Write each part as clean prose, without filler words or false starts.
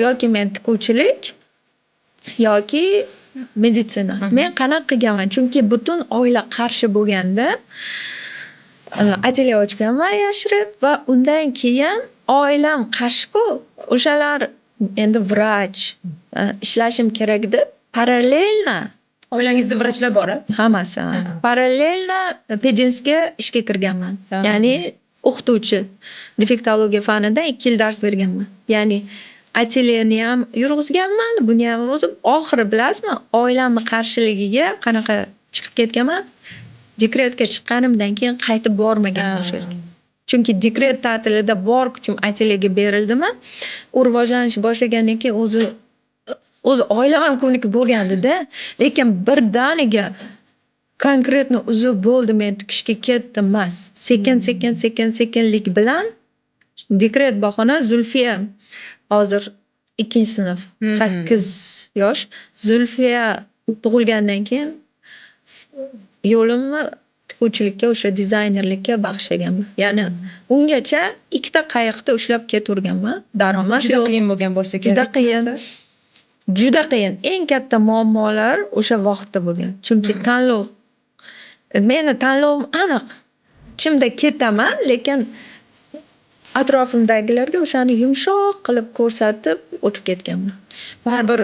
Yoki men tikuvchilik yoki meditsina. Men qanaqa qilganman? Chunki butun oila qarshi bo'lganda, atelye ochganman yashirib va undan keyin oilam qarshiku, o'shalar endi vrach, ishlashim kerak deb параллельно. Oilangizda vrachlar bor a? Hammasi. Параллельно пединск ga ishga kirganman. Ya'ni o'qituvchi. Defektologiya fanidan 2 yil dars berganman. Ya'ni atelyeniyam yurg'izganman, buniyam yurg'izib, oxiri, bilasizmi, oilamni qarshiligiga qanaqa chiqib ketganman? Dekretga chiqqanimdan keyin qaytib bormaganman o'sha yerga. Chunki dekret ta'tilida bor kuchim atelyega berildimi, u rivojlanishni boshlagandan keyin o'zi oilam ham ko'nikib bo'lgandida, lekin birdaniga конкретно uzib, bo'ldi, men tikishga ketdim emas. Sekin, sekin, sekin, sekinlik bilan dekret bahona, Zulfiya hozir ikkinchi sinf, 8 yosh. Zulfiya tug'ilgandan keyin yo'limni tikuvchilikka, o'sha dizaynerlikka bag'ishlaganman. Ya'ni ungacha ikkita qayiqda ushlab ketaverganman. Daromad Juda yo'q. qiyin bo'lgan bo'lsa kerak. Juda qiyin. Juda qiyin. Eng katta muammolar o'sha vaqtda bo'lgan. Chunki tanlov, meni tanlovim aniq. Ichimda ketaman, lekin atrofimdagilarga o'shani yumshoq qilib ko'rsatib o'tib ketganman. Baribir,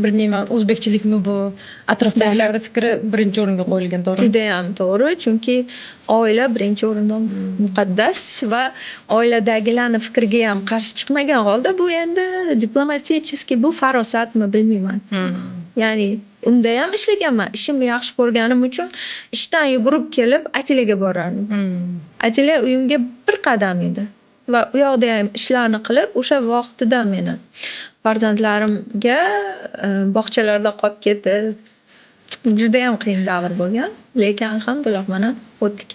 bilmayman, o'zbekchilikmi bu, atrofdagilarni fikri birinchi o'ringa qo'yilgan, to'g'rimi? Judayam to'g'ri, chunki oila birinchi o'rinda muqaddas va oiladagilarni fikriga ham qarshi chiqmagan holda, bu endi дипломатический, bu farosatmi, bilmayman. Ya'ni undayam ishlaganman. Ishimni yaxshi ko'rganim uchun ishdan yugurib kelib atelyega borardim. Atelye uyimga bir qadam edi va u yoqdayam ishlarni qilib, o'sha vaqtida meni farzandlarimga bog'chalarda qolib ketib, judayam qiyin davr bo'lgan. Lekin alhamdulillah, mana o'tdik.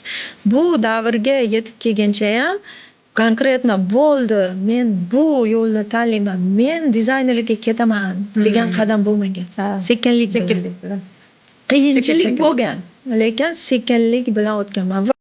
Bu davrga yetib kelgunchayam конкретно bo'ldi, men bu yo'lni tanlayman, men dizaynerlikka ketaman degan qadam bo'lmagan. Sekinlik bilan. Sekinlik bilan. Qiyinchilik Sekin-sekin. bo'lgan, lekin sekinlik bilan o'tganman va